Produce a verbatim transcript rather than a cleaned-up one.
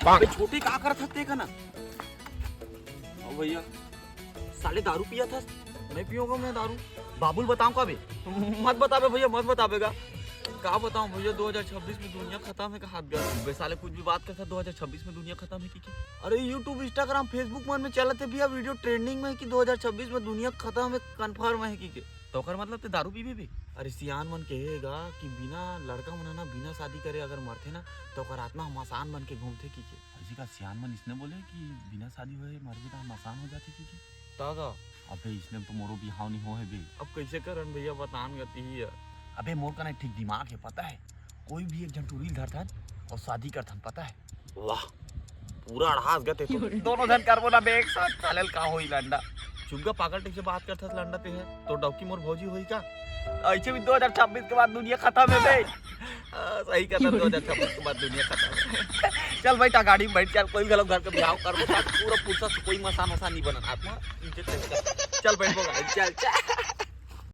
अबे छोटे, का करत हस तें कना? ओ भैया, साले दारू पियत हस? नहीं पीऊंगा मैं दारू। बाबू ल बताऊं का बे? मत बताबे भैया, मत बताबे गा। का बताऊं भैया, दो हज़ार छब्बीस में दुनिया खतम हे कहात गा। बे साले कुछ भी बात करत हस, दो हज़ार छब्बीस में दुनिया खतम हे कहिके। अरे YouTube, Instagram, Facebook मन में चलत हे भैया, video trending में हे कि दो हज़ार छब्बीस में दुनिया खतम हे, confirm हे कहिके। त ओकर मतलब तें दारू पीबे बे? अरे सियान मन कहे गा कि बिना, लड़का मन ह ना बिना शादी करे अगर मरथे ना, त ओकर आत्मा ह मसान बन के घूमथे कहिके। अइसे का सियान मन इसने बोले कि बिना शादी होए मरबे त मसान हो जाथे कहिके? त गा। अबे इसने तो मोरो बिहाव नहीं हो हे बे। अब कइसे करन भैया, बतान गा तिही ह। अबे मोर कना एक ठीक दिमाग हे, पता हे? कोई भी एक झन टुरी ल धरथन अउ शादी करथन, पता हे? वाह, पूरा अड़हास गा तें तो। दोनों झन करबो ना बे एक साथ, साले ल का होही लंडा। चुप गा, पागल type से बात करथस लंडा तें ह। तोर डौकी मोर भौजी होही का? अइसे भी दो हज़ार छब्बीस के बाद दुनिया खतम हे बे। हाँ, सही कहत हस, दो हज़ार छब्बीस के बाद दुनिया खतम हे। चल बइठ, गाड़ी में बइठ, चल कोई घलो घर के बिहाव करबो, पूरा फुर्सत से, कोई मसान वसान नहीं बनन, आत्मा नीचे चल, चल। चल बइठबो गाड़ी, चल, चल।